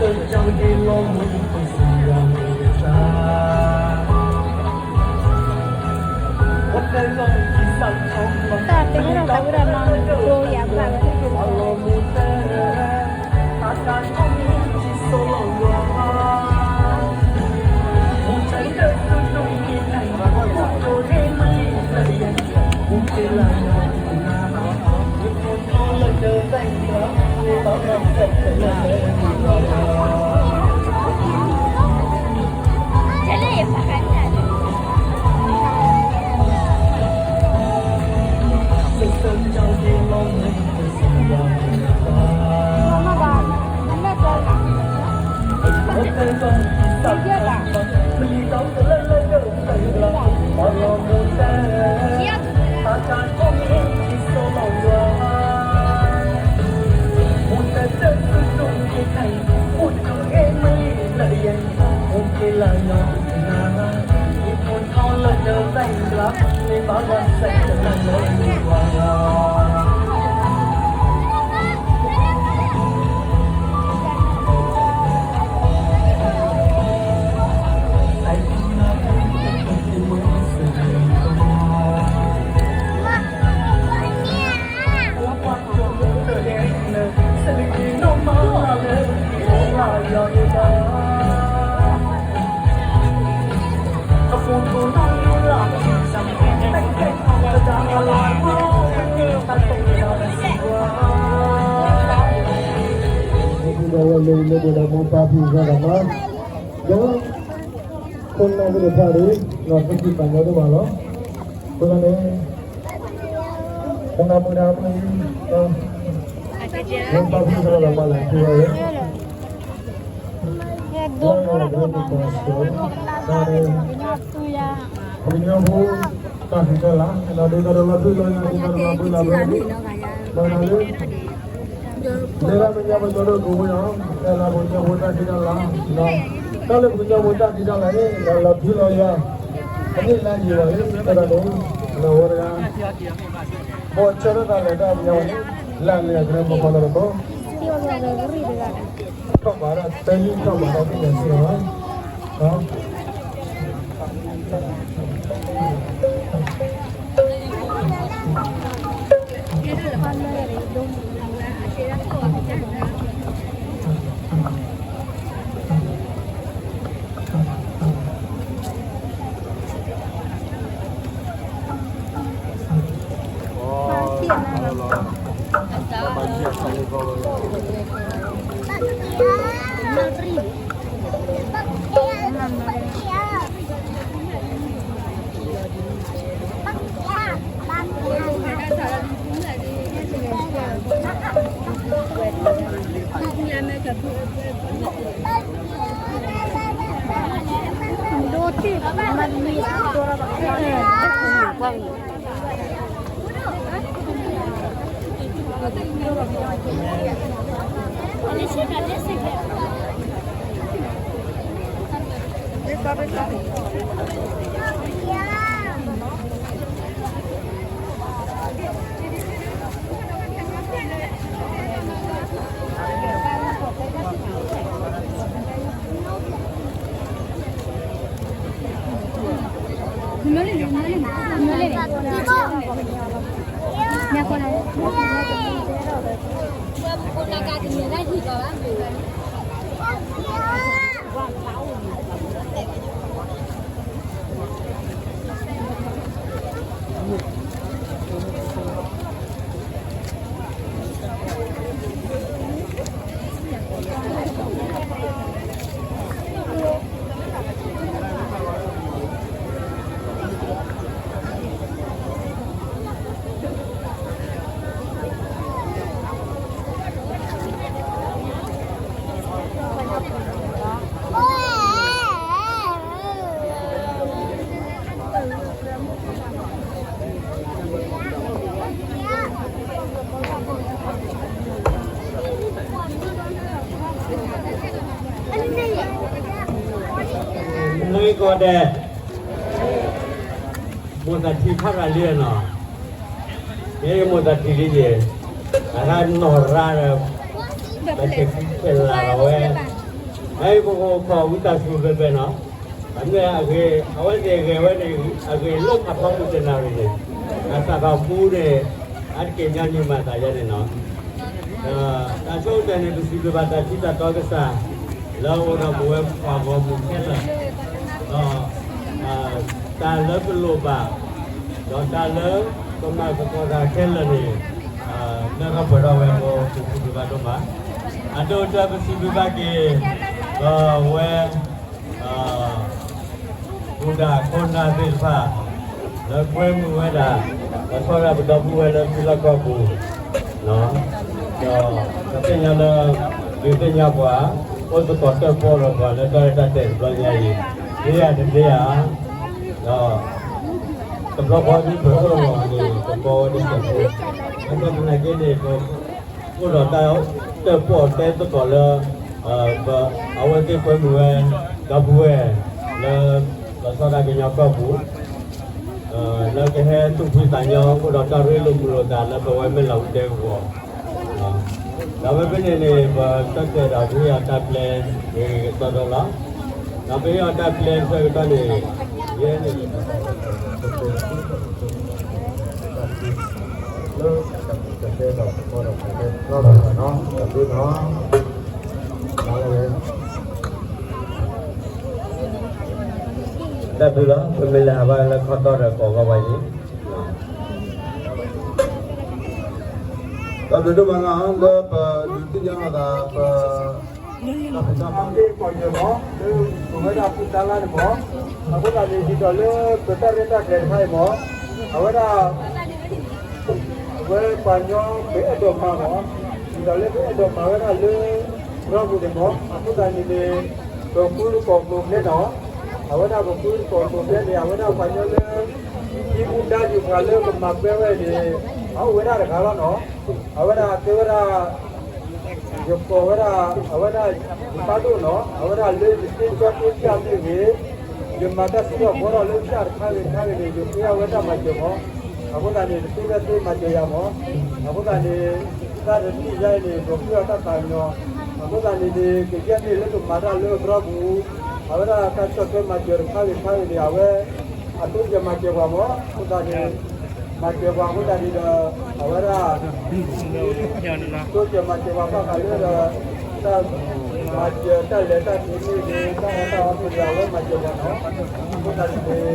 တၢ်တ့ထီၣ်တၢ်ဝဲဒၣ်နီၤ ကျိယၤဘၣ်ဝဲ ဒီးဝဲလၢလၢပှဲၤဒီးမိၢ်ပၢ်ဖံဖုလၢ်မါ, ဒီး ခိၣ်နၢ်သ့ၣ်တဖၣ်န့ၣ် လီၤသ့ၣ်သ့ၣ်ပာ်ညီဒိၣ်မးလီၤ. အဃိသတးန့ၣ် ခိၣ်နၢ်မုၣ်နၢ်မုၣ်အံၤ မိၢ်ပၢ်ဖံဖုလၢ်မါလၢထံဝဲအံၤ ဒိၣ်ဒိၣ်ဒိၣ်ဒိၣ်ဒိၣ်ဒိၣ်ဒိၣ်ဒိၣ်ဒိၣ် ပကညီဖိ တၢ်ဖံးတၢ်လၤ လီၤဒုးကဒီးလီၤဖုလီၤယၤ ဒုးကဒီးလီၤဖုလီၤဖုလီၤ မၤနၤလၢ လၢတၢ်မဲာ်ညါပကညီဒိၣ်ကိးဝဲအီၤ တၢ်လၢပကညီဖိတၢ်ဖံးတၢ်လၤ တၢ်လၢပကညီဖိတၢ်ဖံးတၢ်လၤန့ၣ် လီၤဖုလီၤယၤ အမ့ၢ်လါယံၤဘၣ်လၢ တၢ်တၢ်န့ၣ် လီၤဝဲတဂၤ ဘီၣ်ဆၢထၢၣ်တၢ်လဲၤတၢ်ပညါဝဲန့ၣ် လၢအလဲၤအကရၢမိၢ်ပှၢ်လီၤတဘိ ထီၣ်ဘးဒၣ် တၢ်လံၣ်ထီၣ်ဘးဒၣ်သ့ၣ်ညါစ့ၢ်ကီးလီၤ. မ့ၢ်ကီးဒဲး မိၢ်သးထံခါရၤလံနီၤ, မ့ၢ်မိၢ်သးထံလံယဲ, အဂၤနီၢ်ရၤဒီး, ဘၣ်ဆဲးခံဆဲးလၤလီၤဝဲ, အံၤပကအိၣ်ခိးဝံသးစူၤဖဲဖဲနီၤ, အမ့ၢ်အဂ့ၤ အဝဲသ့ၣ်ဂဲၤဝဲန့ၣ် အဂ့ၢ်လၢဖးဖီမုၢ်တနၣ်ရံၣ်န့ၣ်, အသးဘၣ်ပူန့ၣ် အတက့ၢ်ညါန့ၣ်မၤသးယါန့ၣ်နီၤ. တၢ်ဆိကတၢၢ်န့ၣ် ပစံးဘျုးဘၣ်တၢ်ထံတၢ်တီကစၢ် လၢအအိၣ်ဒီးပဝဲပှၤဂီၢ်မုၢ်ခဲလၢာ်, ဒီး တၢ်လၢပလိၣ်ဘၣ်, ဒီးတၢ်လၢပမၤသကိးတၢ်ခဲလၢာ်န့ၣ်, လၢထီၣ်ပှဲၤထီၣ်ဝဲအဃိ ပစံးဘျုးဘၣ်ဒိၣ်မး, အဒိအတဲာ်ပစံးဘျုးဘၣ်က့ၤ, ဒီးဝဲ ပူၤဒၣ်ခိၣ်နၢ်သ့ၣ်တဖၣ် လၢကွဲမုာ်ဝဲဒၣ် ဒီးဆီဒၣ်ပဒီပုၢ်ဝဲၢ်လၢထံလီၢ်ကီၢ်ပူၤ, ဒီးပသ့ၣ်ညါလၢ ဒုးသ့ၣ်ညါပှၤ အိၣ်သကိးတၢၣ်ပီၣ်ဒီးပှၤလၢတၢ်ရဲၣ်တၢ်ကျဲၤတဘျီညါအံၤ, သ့ဧါတသ့ဧါ, ဒီး တဘျီဃီဒ်ပအိၣ်လီၤန့ၣ် ကဘီဝဲတစဲးဖိ, အဃိသနာ်က့န့ၣ် ပ အိၣ်ဒီးတၢ်တၢၣ်ပီၣ်တဲသကိးလၢ အဝဲသ့ၣ်ကွဲမုာ်ဝဲ ဒီပုၢ်ဝဲၢ် လၢ လီၤဆီဒၣ်ကညီကီၢ်ပူၤ လၢကဟဲသူၣ်ဖှံသးညီ အိၣ်ဒီးတၢ်ရ့လိာ်မုာ်လိာ်သးလၢပဝဲမ့ၢ်လီၤဝံၤဒဲကဝီၤ ဒီးဖဲဖဲန့ၣ်န့ၣ် ပတၢ်တဲာ်ဒီးပဟ့ၣ်အီၤတၢ်ပျဲ ဂ့ၤဂ့ၤကစီဒီလီၤ. ဒီးပဟ့ၣ်အီၤတၢ်ပျဲဆၢကတီၢ်န့ၣ် ယဲန့ၣ် လၢတၢ်တဲဒီးသကိးဒီး တၢ်ဘျုးနီၤ တၢ်ဘျုးနီၤ တၢ်ဘျုးလီၤ ပမ့ၢ်လဲၤဟးဘၣ်လၢခီတီဒီးကိးဂီၢ်ဝဲအံၤ တၢ်ဘျုးဒိၣ်မးလီၤ လၢပဒုးသ့ၣ်ညါလိာ်သး ပ တၢ်ဖံးတၢ်မၤ ကိးဂၤဒဲးမး လၢပဝဲဒၣ်ဖုတၢ်လါန့ၣ်မး အဃိသတးန့ၣ် ဒ်သိးလၢပတၢ်ရဲၣ်တၢ်ကျဲၤတခါအံၤမး အဝဲဒၣ် အဝဲပှၤကညီပအဲၣ်ဒိးမၤမး ဒ်သိးလၢပအဲၣ်ဒိးမၤဝဲဒၣ်လၢ ရီပူၤန့ၣ်မး အဃိသတးန့ၣ်န့ၣ် ပဃုသကိးကျိၤကျဲနီၤ အဝဲဒၣ်ပဃုသကိးကျိၤကျဲန့ၣ် အဝဲဒၣ်ပှၤကညီလၢ ဟံးမူဒါယုာ်ပှၤလၢကမၤပှဲၤဝဲန့ၣ် အအိၣ်ဝဲဒၣ်တဂၤလီၤနီၤ အဝဲဒၣ်ကဲဝဲဒၣ် ယကိးဝဲဒၣ် အဝဲဒၣ် ယပၢ်ဒိၣ်နီၤ အဝဲဒၣ်လၢယသ့ကၠီသ့ကၠၢ်မ့ၢ်ဂ့ၤ ယမၤတၢ်စံၣ်ထီၣ်ဘှီထီၣ်လၢကစၢ်တခါဂ့ၤတခါဂ့ၤန့ၣ် ယဃ့အဝဲတၢ်မၤစၢၤမး အဃိသတးန့ၣ် တသ့ဖဲသ့မၤစၢၤယၤမး အဃိသတးန့ၣ် တၢ်တနံၣ်ညါအံၤန့ၣ် ပဃ့အီၤတၢ်သးကညီၤ အဃိသတးန့ၣ်န့ၣ် ကယဲၢ်မ့ၢ်လၢကမၤတၢ်လၢအကြၢးပူၤ အဝဲဒၣ်တၢ်ဆီၣ်ထွဲမၤစၢၤတခါဂ့ၤတခါဂ့ၤန့ၣ် အဝဲ အတိစၢၤမၤစၢၤပှၤမး အဃိသတးန့ၣ် မၤစၢၤပှၤအဃိသတးန့ၣ်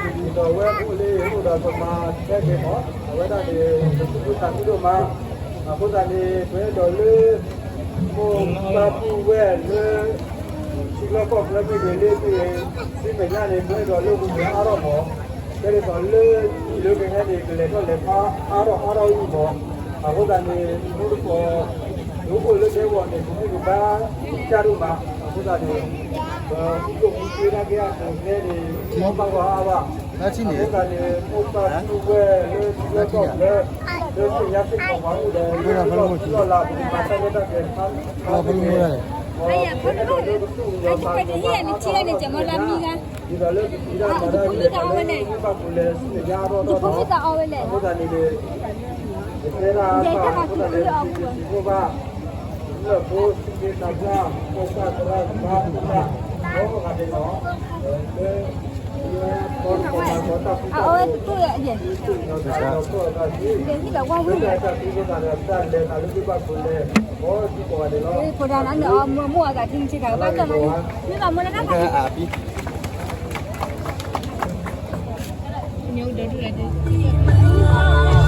ဒီး အဝဲဒၣ် တိစၢၤမၤစၢၤပှၤဘၣ်ဃးလၢဒီး တၢ်မၤစၢၤတၢ်လဲၤတၢ်က့ၤမ့ၢ်ဂ့ၤ တၢ်အီၣ်တၢ်အီမ့ၢ်ဂ့ၤ အဝဲမၤစၢၤပှၤနီၤ အဃိသတးန့ၣ်န့ၣ် ဒ်သိးအဝဲအိၣ်လၢအိၣ်ဒီးပမၤထဲဂ့ၤမး အဝဲဒၣ်န့ၣ် ပသူၣ်ခုသးခုဒိၣ်မး အဃိသတးန့ၣ် ပအဲၣ်ဒိးလၢ မိၢ်ပၢ်ပုၢ်ဝဲၢ်လၢ ထံလီၢ်ကီၢ်ချၢမ့ၢ်ဂ့ၤ လၢမ့ၢ်ဂ့ၤ ဆူမဲာ်ညါန့ၣ် ပအဲၣ်ဒိးလၢပူၤကွံာ်အါထီၣ်မး ကဲဒ်သိးလၢဟံၣ်လၢကဟဲန့ၣ် ကလဲၤထီၣ်လဲၤထီအါထီၣ်အါထီၣ်အံၤမး အဃိသတးန့ၣ် မူတကိး ဒ်အိၣ်လၢဒဲကဝီၤန့ၣ် ပမ့ၢ်ကဘၣ်ကစၢ်ဒိၣ်မး အဃိသတးန့ၣ် ပဃုကျိၣ်ဃုကျဲဒၣ်က့ၤအကျိၤကျဲန့ၣ် မ့ၢ်ဘၣ်ဂီၤအါဘၣ် အဃိသတးန့ၣ် မိၢ်ပၢ်ပုၢ်ဝဲၢ်လၢထံလီၢ်ကီၢ်ချၢ လၢသ့ၣ်ညါသ့ၣ်ကီးပှၤအိၣ်ဒီး လၢလီၢ်လီၢ်လၢပမၤတၢ်ရဲၣ်တၢ်ကျဲၤတခါတခါန့ၣ် ပအဲၣ်ဒိးလၢပသူၣ်ပသးပှၤအိၣ်ဒီးပှၤအိၣ်ဒီး ဒ်သိးလၢပစံးတၢ်မၤတၢ်န့ၣ် မ့ၢ်ဘၣ်ပူၤလဲၤဆူမဲာ်ညါအါထီၣ်ထီၣ်မး အဃိသတးန့ၣ်န့ၣ် ယတဲဒၣ် အဃိသတးန့ၣ် ပစံးဘျုးဘၣ် လၢဖိစံးက့တၢ်ဘျါ ဖိသၣ်သရၣ်သမါသရၣ် ဒီးဂၤန့ၣ်လီၤ လၢ အဝဲတတူၢ်ယဲၢ် လၢတၢ်သူၣ်တၢ်သးဒီးတၢ်လဲၤတၢ်သးလၢဘၣ်ပူၤလဲၤ ဒီးစံးကီးဂၤန့ၣ်လီၤ မ့ၢ်ဘၣ်မူလၢကါကီၢ်မး မ့ၢ်ဘၣ်မူလၢကါကီၢ်